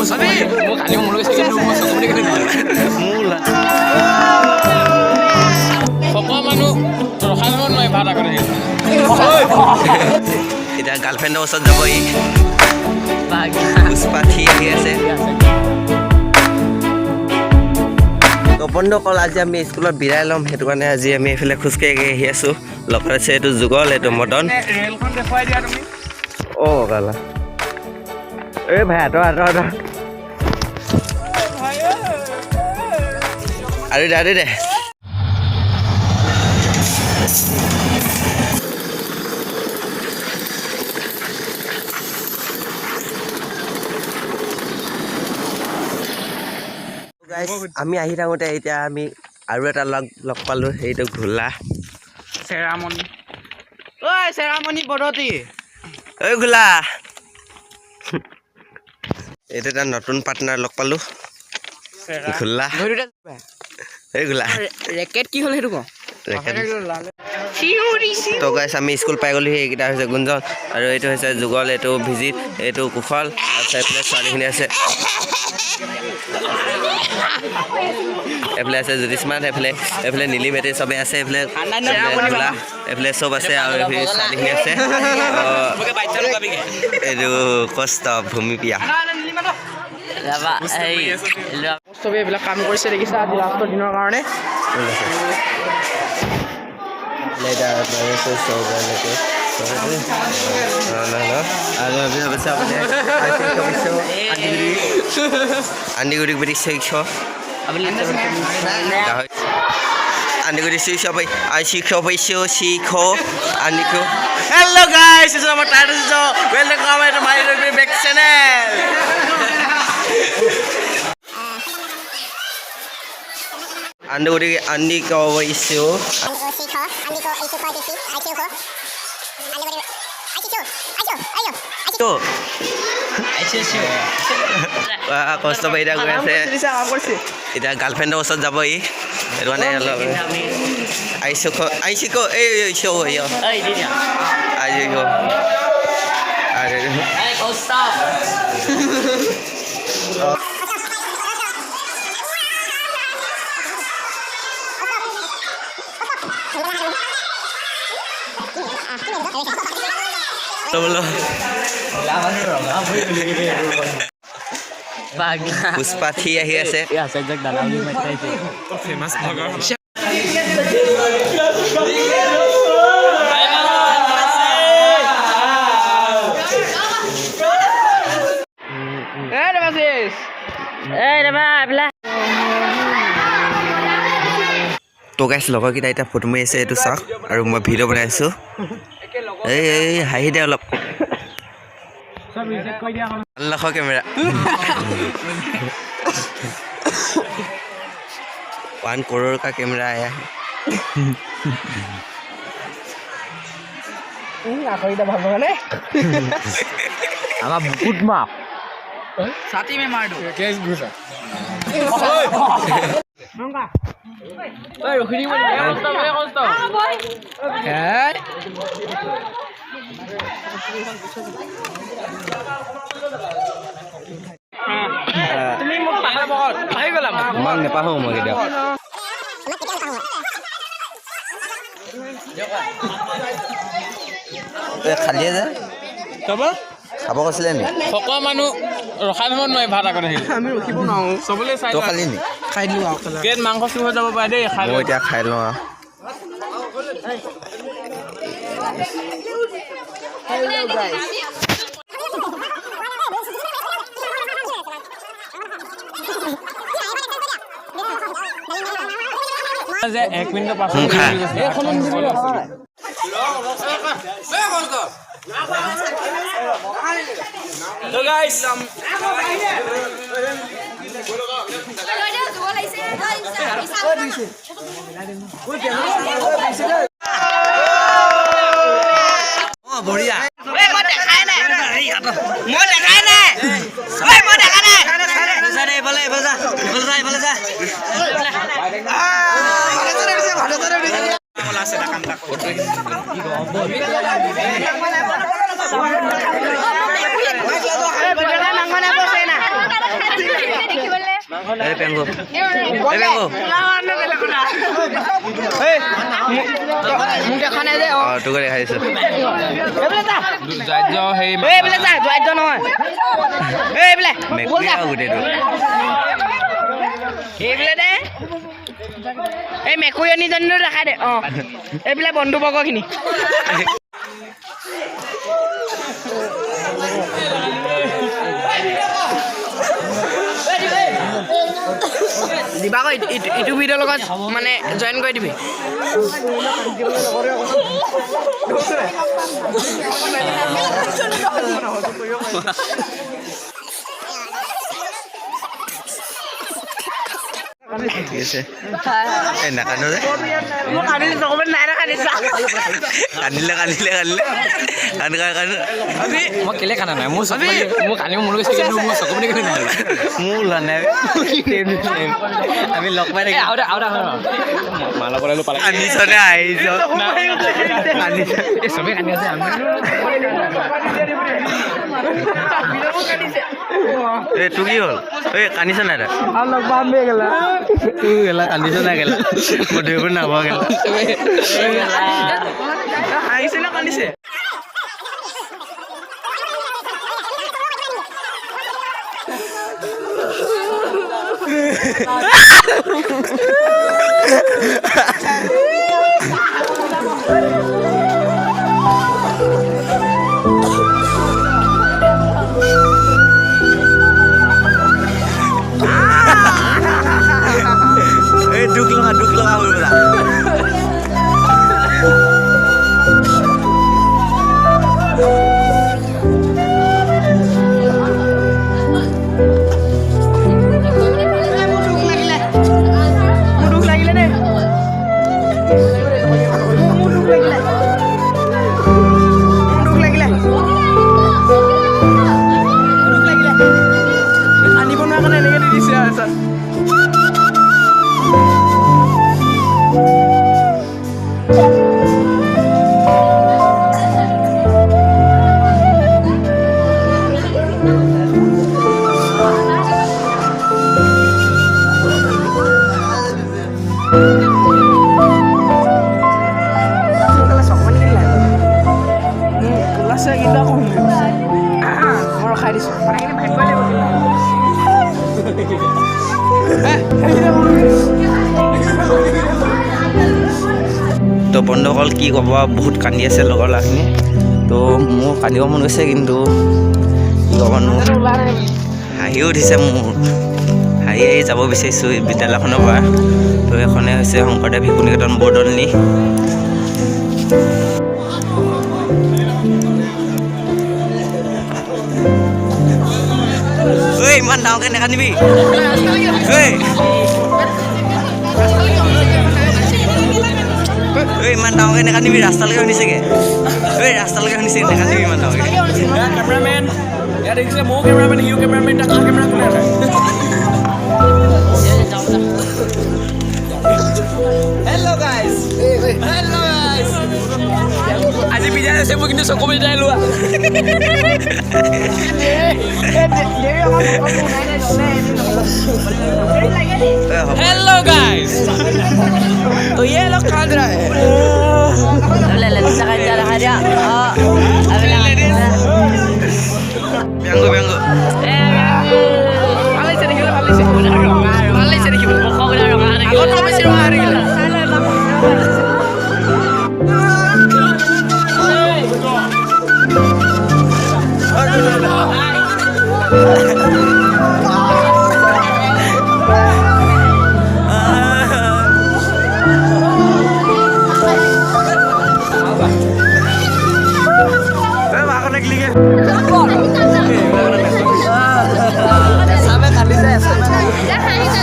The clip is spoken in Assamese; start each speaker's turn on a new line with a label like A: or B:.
A: মোৰ
B: খকোৱা মানুহ ৰখাই থ'ব নোৱাৰি, ভাত আগতে।
A: এতিয়া গাৰ্লফ্ৰেণ্ডৰ ওচৰত যাব ই। পুষ্পা 3 আহি আছে। বন্ধুসকল, আজি আমি স্কুলত বিদায় ল'ম। সেইটো কাৰণে আজি আমি এইফালে খোজকাঢ়ি আহি আছোঁ। লগত আছে এইটো যুগল, এইটো মদন।
B: ৰেলখন দেখুৱাই দিয়া তুমি।
A: অ' গালা, এই ভাই, আঁতৰ আঁতৰ আঁতৰ। আৰু দে, আৰু দে। Guys, আমি আহি থাকোঁতে এতিয়া আমি আৰু এটা লগ লগ পালোঁ, সেইটো ঘোলা।
B: চেৰামণি, ঐ চেৰামণি পদতি।
A: ঐ ঘোলা, এইটো এটা নতুন পাৰ্টনাৰ লগ পালোঁ, ঘোলা। এই ঘোলা।
B: ৰেকেট কি হ'ল সেইটো ক।
A: তো গাইছ, আমি স্কুল পাই গ'লোহি। এইকেইটা হৈছে গুঞ্জন আৰু এইটো হৈছে যুগল, এইটো ভিজিত, এইটো কুশল আৰু এইফালে ছোৱালীখিনি আছে। এইফালে আছে জ্যোতিষ্মান, এইফালে নীলিম, এটি চবে আছে। এইফালে ঘোলা, এইফালে চব আছে আৰু এইফালে ছোৱালীখিনি আছে। এইটো কষ্ট ভূমিপিয়া।
B: চবে এইবিলাক কাম কৰিছে, দেখিছা, আজি লাষ্টৰ দিনৰ কাৰণে।
A: Later, Hello guys, this is our title show. Welcome to my back channel. Anduguri Andiko issue. কষ্ট পাই এতিয়া গৈ আছে। এতিয়া গাৰ্লফ্ৰেণ্ডৰ ওচৰত যাব ই। সেইটো কাৰণে অলপ আহিছোঁ, আহিছোঁ, এই আহিছোঁ। বলো, পুষ্পা 3 আহি আছে।
B: ফেমাছ।
A: তো গাইছ, লগৰকেইটা এতিয়া ফটো মাৰি আছে, এইটো চাওক, আৰু মই ভিডিঅ' বনাই আছোঁ। এই এই, হাঁহি দে অলপ। লাখৰ কেমেৰা, 1 करोड़ का कैमरा आया है।
B: আমাৰ বুকুত মাৰ ছাতি বেমাৰটো। ৰখি দিব। তুমি মোক পাহৰি গ'লা।
A: তোমাক নেপাহো মই কেতিয়াও। এই খালিয়ে যে খাব কৈছিলে নি?
B: খকোৱা মানুহ ৰখাই থ'ব নোৱাৰি, ভাত আগতে।
C: আমি ৰখিব নোৱাৰো।
B: চবলে চাই।
A: তই খালি নি?
C: খাই দিলোঁ আৰু।
B: পেট মাংস চুৰ হৈ যাব পাৰে দেই, খাই।
A: মই এতিয়া খাই লওঁ আৰু।
C: Hello guys.
B: যে এক মিনিটৰ পাছত।
A: খা।
B: তো গাইছ,
A: অঁ, বঢ়িয়া।
C: মই দেখাই নাই, মই দেখাই নাই, ঐ মই দেখা নাই।
A: যা দে, এইফালে এইফালে যা, এইফালে যা, এইফালে যা।
C: মাংস নাই।
A: এই পেংগু, এই পেংগু।
B: মোক দেখা নাই যে।
A: অ, তোকে দেখাই দিছো।
B: এইফালে যা, যোৱাইত নহয়, এইফালে।
A: মেকুৰী আৰু গোটেইটো।
B: এইফালে দে, এই মেকুৰীজনীটো দেখাই দে। অঁ, এইফালে বন্ধুবৰ্গখিনি। দিবা আকৌ ইটো ভিডিঅ'ৰ লগত মানে জইন কৰি দিবি।
A: ঠিক আছে, এই নাকান্দো যে।
B: মোক কান্দিলে চকুপানী নাই, কান্দিছা।
A: কান্দিলে কান্দিলে কান্দিলে কান্দি কান্দি।
D: মই কেলে কান্দা নাই? মোৰ চকু, মোৰ কান্দিব মন গৈছে, কিন্তু মোৰ চকু পানী কেলে নাই?
A: মোৰ ওলোৱা নাই। আমি লগ পাই থাকিম।
D: আৰু মালা বনালো পালে।
A: কান্দিছ নে আহিছ? কান্দিছ।
D: এই চবেই কান্দি আছে, আমি
A: এই তোৰ কি হ'ল? এই কান্দিছ নাই তই? তোৰ গেলা কান্দিছ নাই গেলা? মই ধৰিব নাপাওঁ গেলা।
B: হাঁহিছে নে কান্দিছে?
A: এই দুখ লগা, দুখ লগা হৈ গ'লা।
B: মোৰ দুখ লাগিলে, মোৰ দুখ লাগিলে দেই, মোৰ দুখ লাগিলে, মোৰ দুখ লাগিলে, মোৰ দুখ লাগিলে। আনিব নোৱাৰা কাৰণে এনেকৈ দি দিছে আৰু ছাৰ। ওলাইছে কিন্তু আকৌ সোমাই গৈছে। মই ৰখাই দিছোঁ, কথাখিনি ভাবিব লাগিব।
A: তো বন্ধুসকল, কি ক'ব, বহুত কান্দি আছে লগৰ ল'ৰাখিনি। তো মোৰ কান্দিব মন গৈছে, কিন্তু কি ক'বনো, হাঁহিও উঠিছে মোৰ। হাঁহি হাঁহি যাব বিচাৰিছোঁ এই বিদ্যালয়খনৰ পৰা। তো এইখনে হৈছে শংকৰদেৱ শিশু নিকেতন, বৰদলনি। ঐ, ইমান ডাঙৰকৈ নাকান্দিবি ঐ। ঐ, ইমান ডাঙৰকৈ নাকান্দিবি, ৰাস্তালৈকে শুনিছেগে। ঐ, ৰাস্তালৈকে শুনিছে, নাকান্দিবি ইমান ডাঙৰকৈ।
D: কেমেৰামেন ইয়াত দেখিছে, ময়ো কেমেৰামেন, সিও কেমেৰামেন, তাক কেমেৰা কোনে ৰাখে? হেল্ল' গাইজ, হেল্ল' গাইজ, আজি বিদায় হৈছে মোৰ, কিন্তু চকু বিদায় লোৱা।
A: ঐ, হ'ব।
D: হেল্ল' গাইজ,
B: तो ये लोग कांद रहा है।
A: ব্যংগ ব্যংগ।
B: ভাল লাগিছে দেখিবলৈ, ভাল লাগিছে, ভাল লাগিছে দেখিবলৈ। আগতকৈ বেছি ৰঙা হৈ থাকিলে।
A: ঐ, মাকো নাগলিগে।
C: হাঁহিছে।